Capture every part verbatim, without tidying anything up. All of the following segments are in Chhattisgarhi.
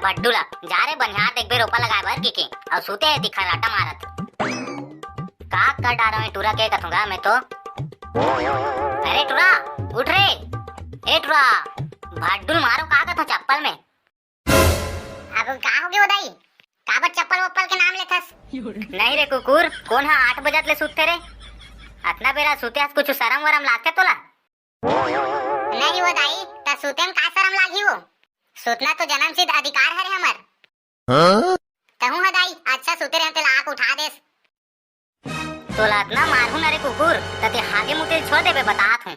भड्डू ला, जा रे बनिहार देखबे रोपा लगाए बर कहिके, अउ सुते हे एती खर्राटा मारत। का कर डारो ए टुरा के कथूं गा मैं तो। अरे टुरा, उठ रे। ए टुरा, भड्डू ल मारो का कथों चप्पल में। अब का होगे ओ दाई? काबर चप्पल वप्पल के नाम लेथस? नहीं रे कुकुर, कोन हा आठ बजत ले सुतथे रे? अतना बेरा सुते हस, कुछु सरम वरम लागथे तोला? नहीं ओ दाई, त सुते म का सरम लागही ओ? सुतना तो जनम सिद्ध अधिकार हरे हमर। हाँ? तहूं हा दाई, अच्छा सुते रहे तेला आके उठा देस। तोला अतना मारहूं ना रे कुकुर, त ते हागे मुते ल छोड़ देबे, बतात हूं।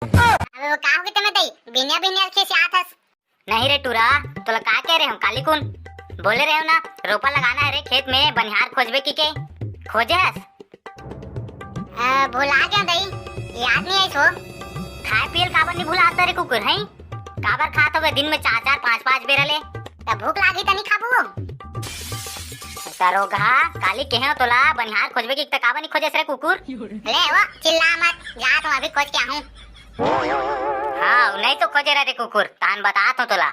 अबे वो का होगे तेमे दाई, बिनिया बिनिया खिसियात हस? नहीं रे टुरा, तोला का कहे रहेंव काली कुन? बोले रहेंव ना, रोपा लगाना हे रे खेत में, बनिहार खोजबे कहिके। खोजे हस? अ, भुला गेंव दाई, याद नइ आइस ओ। खाए पिए ल काबर नइ भुलात रे कुकुर, हैं? काबर खात होबे दिन में चार चार पांच पांच बेरा ले? त भूख लागही त नइ खाबू ओ। सरोगहा, काली केहेंव तोला, बनिहार खोजबे कहिके त काबर नइ खोजेस रे कुकुर? ले ओ, चिल्ला मत, जात हूं अभी खोज के आहूं। हां, नइ तो खोजे रह रे कुकुर, तहान बतात हूं तोला।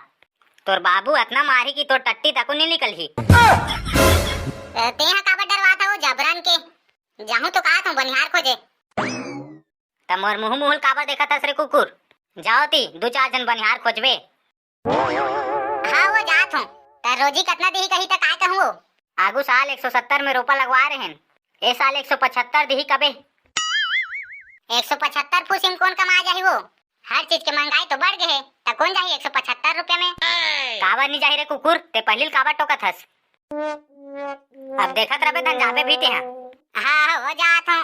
तोर बाबू अतना मारही कि तोर टट्टी तको नइ निकलही। तेंहा काबर डरवात हस ओ जबरन के? जाहूं तो कहत हूं बनिहार खोजे। त मोर मुंह मुंह ल काबर देखत हस रे कुकुर? जा ओती, दू चार झन बनिहार खोजबे। हां ओ जात हूं। त रोजी कतना दिही कही त काय कहूं ओ? आगू साल एक सौ सत्तर में रोपा लगवाय रहेन, ए साल एक सौ पचहत्तर दिही कबे। एक सौ पचहत्तर फूसी म कोन कमा जाही ओ? हर चीज के महंगाई तो बढ़ गे हे, त कोन जाही एक सौ पचहत्तर रुपया में? काबर नइ जाही रे कुकुर, ते पहिली ल काबर टोकत हस? अब देखत रहिबे तहन जाबे भी तेंहा। हां, हां, ओ जात हूं।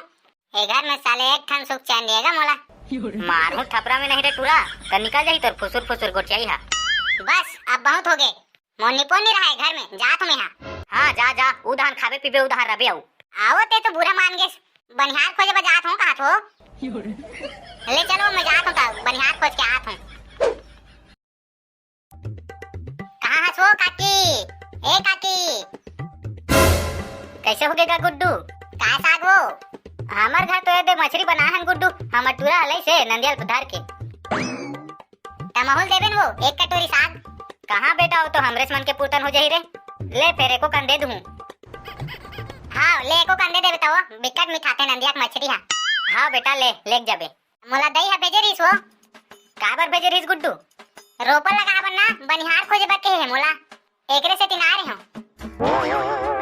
ए घर में साले एक ठन सुख चैन नइ हे गा मोला। मारहूं थपरा में नहीं रे टुरा, त निकल जाही तोर फुसुर फुसुर गोठियाई हा। बस, अब बहुत होगे। मोर निपोन नइ रहय घर में, जात हूं मैं हा। हां, जा, जा, उधान खाबे पीबे, उधान रबे अउ। आवो ते तो बुरा मान गेस, बनिहार खोजे बर जात हूं, कहत हूं। ले चलो, मैं जात हूं त, बनिहार खोज के आत हूं। कहां हस ओ काकी? ए काकी। कइसे होगे गा गुड्डू? काय साग ओ? हमर घर तो ए दे मछरी बनाय हन गुड्डू, हमर टुरा हलई से नंदिया ल धर के। त महूं ल देबे न ओ, एक कटोरी साग। कहां बेटा, ओ तो हमरेच मन के पुरतन हो जाही रे। ले फेर एको कन दे दूहूं। हां, ले एको कन दे देबे त ओ, बिकट मिठाथे नंदिया के मछरी हा। हां बेटा, ले, लेग जाबे। मोला दई हा भेजे रिहिस ओ। काबर भेजे रिहिस गुड्डू? रोपा लगाय बर ना, बनिहार खोजे बर कहे हे मोला। एकरे सेती ना रे हंव।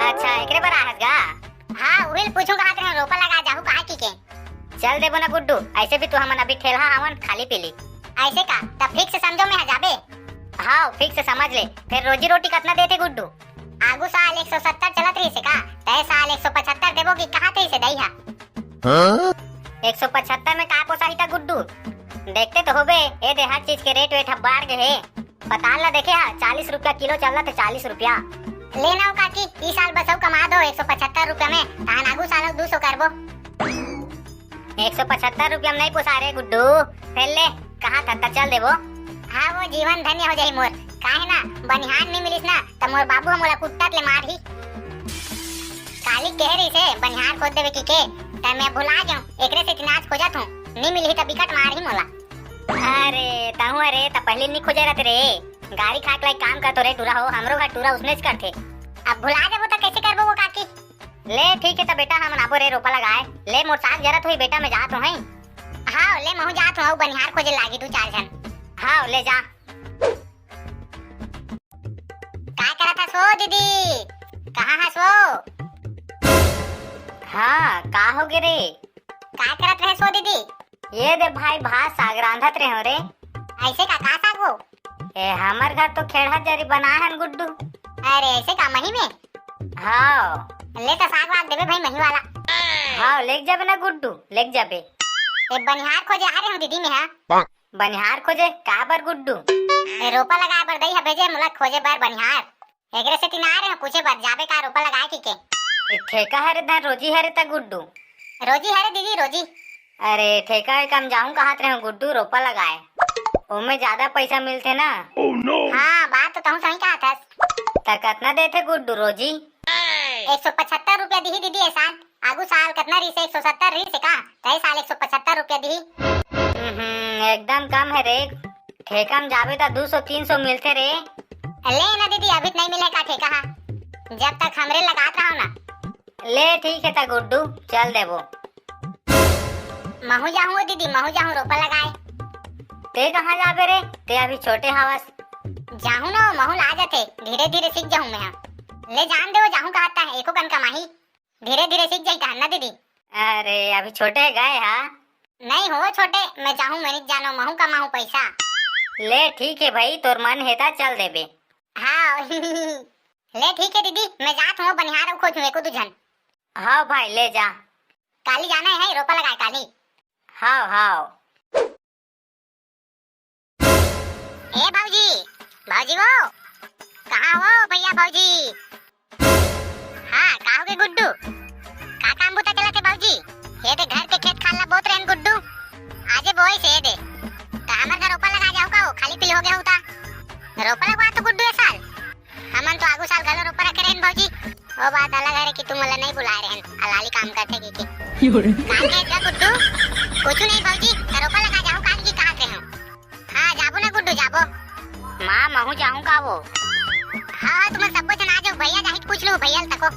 अच्छा, एकरे बर आहस गा? हां, उही ल पूछूं कहत रहेंव, रोपा लगा जाहू कहां कहिके। चल देबो ना गुड्डू, अइसे भी तो हमन अभी ठेलहा हवन, खाली पीली। अइसे का? त fix समझो मैं हा जाबे। हां, fix समझ ले। फेर रोजी रोटी कतना देथे गुड्डू? आगू साल एक सौ सत्तर चलत रहिसे का? त ए साल एक सौ पचहत्तर देबो कि कहत रहिसे दई हा। हां? एक सौ पचहत्तर में का पोसाही त गुड्डू? देखते तो होबे, ए दे हर चीज के रेट वेट ह बाढ़ गे हे। पताल ला देखे हा, चालीस रुपया किलो चलत हे, चालीस रुपया। ले ना ओ काकी, ई साल बस अउ कमा दो एक सौ पचहत्तर रुपया में, तहान आगू साल अउ दू सौ करबो। एक सौ पचहत्तर रुपया में नहीं पोसाय रे गुड्डू, फेर ले, कहत हस त चल देबो। हां, ओ जीवन धन्य हो जाही मोर, काहे ना, बनिहार नइ मिलिस ना, त मोर बाबू ह मोला कुट्टत ले मारही। काली कहे रहिसे, बनिहार खोज देबे कहिके, त मैं भुला गेंव, एकरे सेती आज खोजत हंव, नइ मिलही त बिकट मारही मोला। अरे, तहूं अरे, त पहिली नइ खोजे रहते रे, गारी खाय के लाइक काम करतो रे टूरा हो, हमरो घर टूरा उसनेच करथे। अब भुला जाबो त कइसे करबो ओ काकी? ले ठीक हे त बेटा, हमन आबो रे रोपा लगाय। ले मोर साग जरत होही बेटा, मैं जात हंव। हाव, ले महूं जात हंव, अउ बनिहार खोजे लागी दू चार झन। हाव, ले जा। काय करत हस ओ दीदी? कहां हस ओ? हां, का होगे रे? काय करत रहेस ओ दीदी? ए दे भाई, भात साग रांधत रहेंव रे। अइसे का, का साग ओ? ए, हमर घर तो खेड़हा जरी बनाय हन गुड्डू। अरे, अइसे का, मही में? हाव। ले त साग वाग देबे भाई, मही वाला। हाव, लेग जाबे ना गुड्डू, लेग जाबे। ए, बनिहार खोजे आ रहेंव दीदी मैं हा। बनिहार खोजे? काबर गुड्डू? ए, रोपा लगाय बर दई हा भेजे मोला खोजे बर बनिहार। एकरे सेती ना आ रहेंव पूछे बर, जाबे का रोपा लगाय कहिके। ए, ठेका हरे धन रोजी हरे त गुड्डू। रोजी हरे दीदी, रोजी। अरे, ठेका वेका म जाहूं कहत रहेंव गुड्डू, रोपा लगाय। ओमे जादा पइसा मिलथे ना। हां, बात तो तहूं सही कहत हस। त कतना देथे गुड्डू रोजी? एक सौ पचहत्तर रुपया दिही दीदी ए साल। आगू साल कतना रहिसे, एक सौ सत्तर रहिसे का? त ए साल एक सौ पचहत्तर रुपया दिही। हम्म, एकदम कम हे रे। ठेका म जाबे त दू सौ तीन सौ मिलथे रे। ले ना दीदी, अभी तो नहीं मिले का ठेका हा, जब तक हमरे लगात रहो ना। ले ठीक हे त गुड्डू, चल देबो। महू जाहूँ ओ दीदी, महू जाहूँ रोपा लगाए। ते कहाँ जाबे रे, ते अभी छोटे हवस। जाहूँ ना, महू ला जाथे, धीरे धीरे सीख जाहूँ मैं हा। ले जान दे, वो जाहूँ कहत हे, एको कन कमाही, धीरे धीरे सीख जाही तहन ना दीदी। अरे अभी छोटे गए हा। नहीं हो छोटे, मैं जाहूँ, मैं नहीं जानो, महू कमाहूँ पैसा। ले ठीक हे भाई, तोर मन हे ता चल देबे। हाँ। ले ठीक हे दीदी, मैं जात हूँ, बनिहार अउ खोजूँ एको दू झन। हाँ भाई, ले जा। काली जाना हे रोपा लगाए काली। हाँ, हाँ। ए भौजी, भौजी वो, कहाँ हो भैया भौजी? हाँ, का होगे गुड्डू? का काम बूता चलत हे भौजी? ये दे घर के खेत खार ला बोत रहेन गुड्डू। आजे बोए से ये दे। त हमर घर रोपा लगा जाहू का हो? खाली पीली होगे हू ता। रोपा लगवा तो गुड्डू ए साल। हमन तो आगू साल घलो रोपा रखे रहेन भौजी। ओ बात अलग हरे कि तुमन ला नहीं बुलाए रहेन, अलाली काम करथे कहिके। का कहे गा गुड्डू? कुछु नहीं भौजी, त रोपा लगा जाहू काहे कि कहत रहेन। हाँ, जाबो ना गुड्डू, जाबो। माँ, महू जाहूँ का वो? हाँ, हाँ, तुमन सब्बो झन आ जाओ, भैया जाही पूछ लो, भैया ल तको।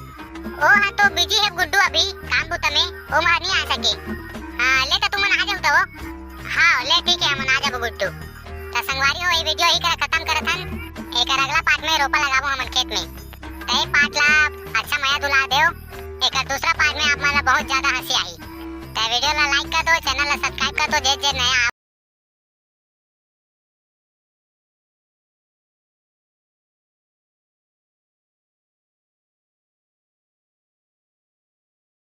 ओ हाँ, तो बिजी हे गुड्डू अभी, काम बूता में, ओ मार नहीं आ सके। हाँ, ले त तुमन आ जाओ तो। हाँ, ले ठीक हे, हमन आ जाबो गुड्डू। त संगवारी हो, ये वीडियो यही करा खत्म करत हन। एकर अगला पार्ट में रोपा लगाबो हमन खेत में। त ये पार्ट ला अच्छा मया दुला देव। एकर दूसरा पार्ट में आप मन ला बहुत ज्यादा हंसी आही। त वीडियो ला लाइक कर दो, चैनल ला सब्सक्राइब कर दो, जे जे नया